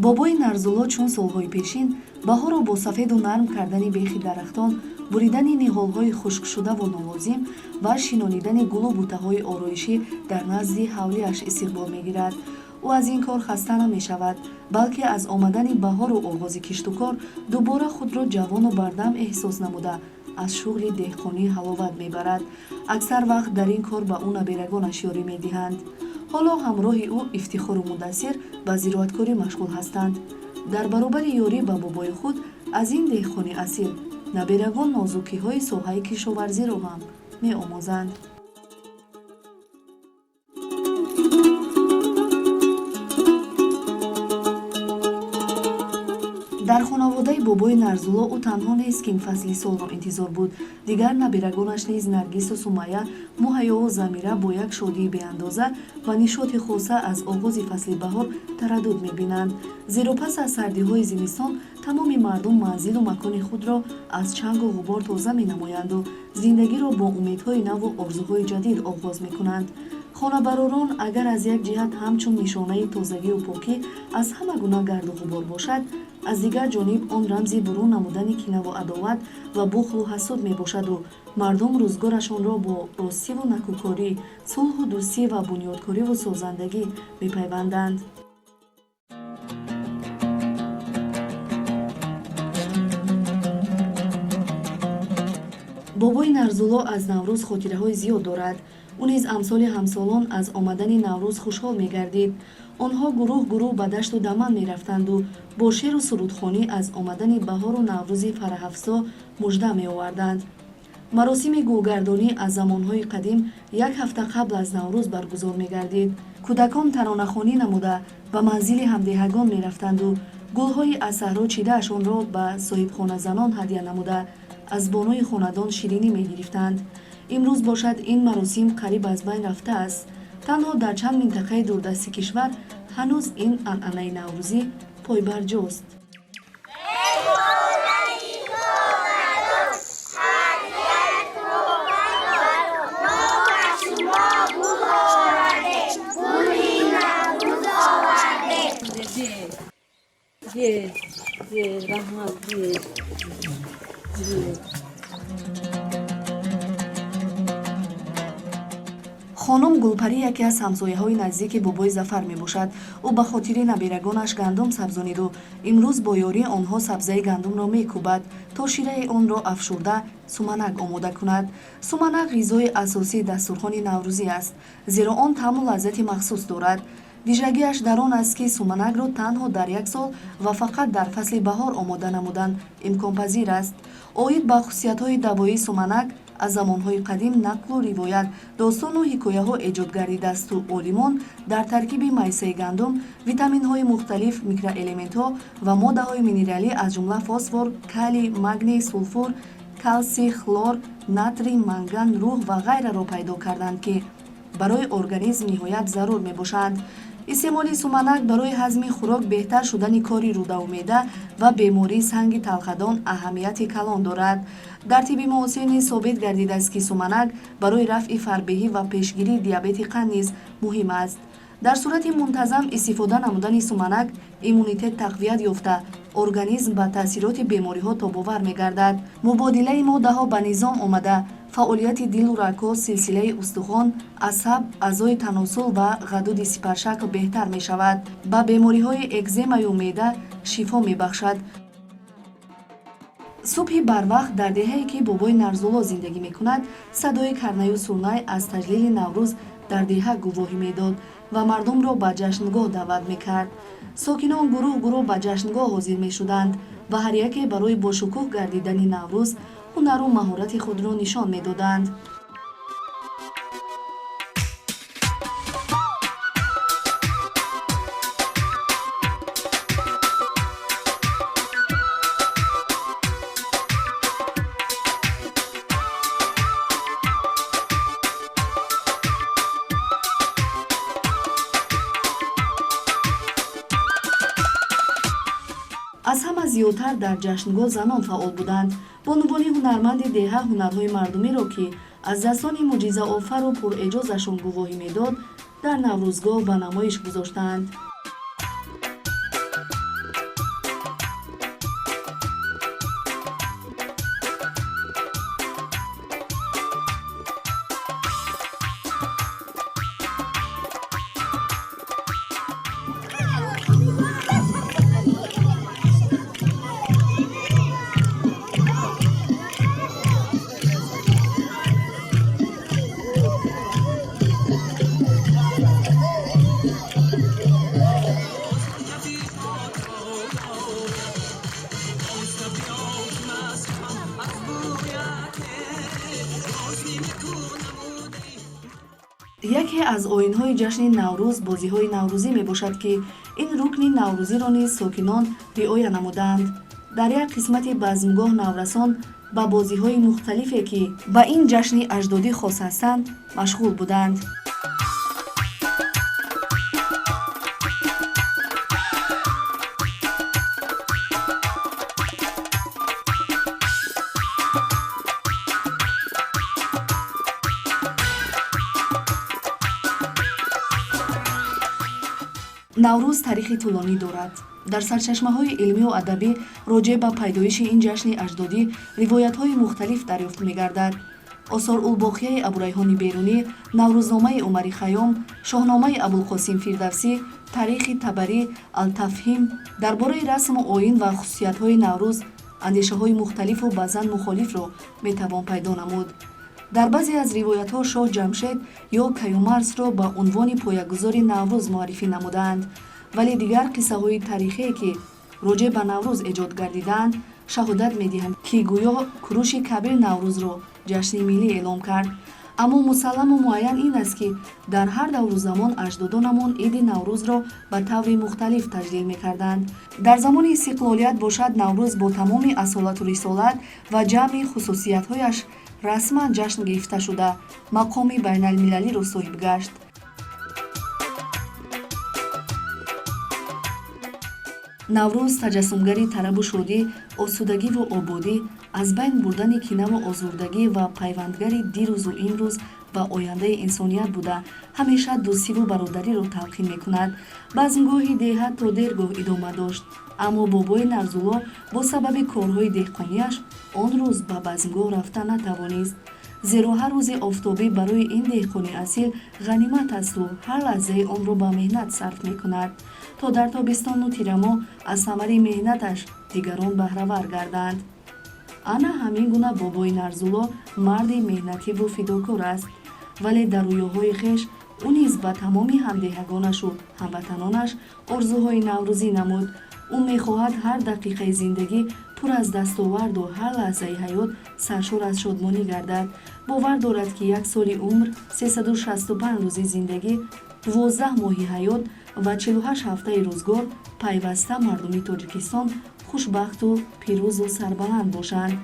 Бобои Нарзулло чун солҳои пешин баҳорро бо сафеду нарм кардани бехи дарахтон, буридани ниҳолҳои хушкшудаву нолозим ва шинонидани гулу бутаҳои ороишӣ дар назди ҳавлиаш истиқбол мегирад. Ӯ аз ин кор хаста намешавад, балки аз омадани баҳору оғози киштукор дубора худро ҷавону бардам эҳсос намуда, аз шуғли деҳқонӣ ҳаловат мебарад. Аксар вақт дар ин кор ба ӯ наберагонаш ёрӣ медиҳанд. Ҳоло ҳамроҳи ӯ Ифтихору Мудассир ба зироаткорӣ машғул ҳастанд. Дар баробари ёрӣ ба бобои худ аз ин деҳқони асил наберагон нозукиҳои соҳаи кишоварзиро ҳам меомӯзанд. Дар хонаводаи бобои Нарзулло ӯ танҳо нест, ки ин фасли солро интизор буд. Дигар наберагонаш низ, Наргису Сумайя, Муҳайёву Замира, бо як шодии беандоза ва нишоти хоса аз оғози фасли баҳор тараддуд мебинанд, зеро пас аз сардиҳои зимистон тамоми мардум манзилу макони худро аз чангу ғубор тоза менамоянду зиндагиро бо умедҳои наву орзуҳои ҷадид оғоз мекунанд. Хонабаророн агар аз як ҷиҳат ҳамчун нишонаи тозагию покӣ аз ҳама гуна гарду ғубор бошад, аз дигар ҷониб он рамзи бурун намудани кинаву адоват ва бухлу ҳасуд мебошаду мардум рӯзгорашонро бо ростиву накӯкорӣ, сулҳу дӯстӣ ва бунёдкориву созандагӣ мепайванданд. Бобои Нарзулло аз Наврӯз хотираҳои зиёд дорад. Ӯ низ амсоли ҳамсолон аз омадани Наврӯз хушҳол мегардид. Онҳо гурӯҳ гурӯҳ ба дашту даман мерафтанду бо шеру сурудхонӣ аз омадани баҳору Наврӯзи фараҳафзо мужда меоварданд. Маросими гулгардонӣ аз замонҳои қадим як ҳафта қабл аз Наврӯз баргузор мегардид. Кӯдакон таронахонӣ намуда, ба манзили ҳамдеҳагон мерафтанду гулҳои аз саҳро чидаашонро ба соҳибхоназанон ҳадя намуда, аз бонуи хонадон ширинӣ мегирифтанд. Имрӯз бошад, ин маросим қариб аз байн рафтааст. Танҳо дар чанд минтақаи дурдасти кишвар ҳанӯз ин анъанаи наврӯзӣ пойбарҷост. Раҳмат. Хонум Гулпарӣ яке аз ҳамсояҳои наздики бобои Зафар мебошад. Ӯ ба хотири наберагонаш гандум сабзониду имрӯз бо ёрии онҳо сабзаи гандумро мекӯбад, то шираи онро афшурда, суманак омода кунад. Суманак ғизои асосии дастурхони наврӯзӣ аст, зеро он таъму лаззати махсус дорад. Вижагиаш дар он аст, ки суманакро танҳо дар як сол ва фақат дар фасли баҳор омода намудан имконпазир аст. Оид ба хусусиятҳои давоии суманак аз замонҳои қадим нақлу ривоят, достону ҳикояҳо эҷод гардидаасту олимон дар таркиби майсаи гандум витаминҳои мухталиф, микроэлементҳо ва моддаҳои минералӣ, аз ҷумла фосфор, калий, магний, сулфур, калсий, хлор, натрий, манган, руҳ ва ғайраро пайдо карданд, ки барои организм ниҳоят зарур мебошанд. Истеъмоли суманак барои ҳазми хӯрок, беҳтар шудани кори рӯдаву меъда ва бемории санги талхадон аҳамияти калон дорад. Дар тибби муосир низ собит гардидааст, ки суманак барои рафъи фарбеҳӣ ва пешгирии диабети қанд низ муҳим аст. Дар сурати мунтазам истифода намудани суманак иммунитет тақвият ёфта, организм ба таъсироти бемориҳо тобовар мегардад, мубодилаи моддаҳо ба низом омада, фаъолияти дилу рагҳо, силсилаи устухон, асаб, аъзои таносул ва ғадуди сипаршакл беҳтар мешавад, ба бемориҳои экземаю меъда шифо мебахшад. Субҳи барвақт дар деҳае, ки бобои Нарзулло зиндагӣ мекунад, садои карнаю сурнай аз таҷлили Наврӯз дар деҳа гувоҳӣ медод ва мардумро ба ҷашнгоҳ даъват мекард. Сокинон гурӯҳ гурӯҳ ба ҷашнгоҳ ҳозир мешуданд ва ҳар яке барои бошукӯҳ гардидани Наврӯз ҳунару маҳорати худро нишон медоданд. Аз ҳама зиёдтар дар ҷашнгоҳ занон фаъол буданд. Бонувони ҳунарманди деҳа ҳунарҳои мардумиро, ки аз дастони мӯъҷизаофару пурэъҷозашон гувоҳӣ медод, дар Наврӯзгоҳ ба намоиш гузоштаанд. Яке аз оинҳои ҷашни Наврӯз бозиҳои наврӯзӣ мебошад, ки ин рукни наврӯзиро низ сокинон риоя намудаанд. Дар як қисмати базмгоҳ наврасон ба бозиҳои мухталифе, ки ба ин ҷашни аҷдодӣ хос ҳастанд, машғул буданд. Наврӯз таърихи тӯлонӣ дорад. Дар сарчашмаҳои илмию адабӣ роҷеъ ба пайдоиши ин ҷашни аҷдодӣ ривоятҳои мухталиф дарёфт мегардад. Осор-улбоқияи Абурайҳони Берунӣ, Наврӯзномаи Умари Хайём, Шоҳномаи Абулқосим Фирдавсӣ, Таърихи Табарӣ, Алтафҳим дар бораи расму оин ва хусусиятҳои Наврӯз андешаҳои мухталифу баъзан мухолифро метавон пайдо намуд. Дар баъзе аз ривоятҳо шоҳ Ҷамшед ё Каюмарсро ба унвони поягузори Наврӯз муаррифӣ намудаанд, вале дигар қиссаҳои таърихие, ки роҷеъ ба Наврӯз эҷод гардидаанд, шаҳодат медиҳанд, ки гӯё Куруши Кабир Наврӯзро ҷашни миллӣ эълом кард. Аммо мусалламу муайян ин аст, ки дар ҳар давру замон аҷдодонамон иди Наврӯзро ба таври мухталиф таҷлил мекарданд. Дар замони истиқлолият бошад, Наврӯз бо тамоми асолату рисолат ва ҷамъи хусусиятҳояш расман ҷашн гирифта шуда, мақоми байналмилалиро соҳиб гашт. Наврӯз таҷассумгари тарабу шодӣ, осудагиву ободӣ, аз байн бурдани кинаву озурдагӣ ва пайвандгари дирӯзу имрӯз ва ояндаи инсоният буда, ҳамеша дӯстиву бародариро талқин мекунад. Базмгоҳи деҳа то дергоҳ идома дошт, аммо бобои Нарзулло бо сабаби корҳои деҳқонияш он рӯз ба базмгоҳ рафта натавонист, зеро ҳар рӯзи офтобӣ барои ин деҳқони асил ғанимат асту ҳар лаҳзаи онро ба меҳнат сарф мекунад, то дар тобистону тирамоҳ аз самари меҳнаташ дигарон баҳравар гарданд. Ана ҳамин гуна бобои Нарзулло марди меҳнативу фидокор аст, вале дар рӯёҳои хеш ӯ низ ба тамоми ҳамдеҳагонашу ҳамватанонаш орзуҳои наврӯзӣ намуд. Ӯ мехоҳад ҳар дақиқаи зиндагӣ пур аз дастоварду ҳар лаҳзаи ҳаёт саршор аз шодмонӣ гардад. Бовар дорад, ки як соли умр, 365 рӯзи зиндагӣ, 12 моҳи ҳаёт ва 48 ҳафтаи рӯзгор пайваста мардуми Тоҷикистон хушбахту пирӯзу сарбаланд бошанд.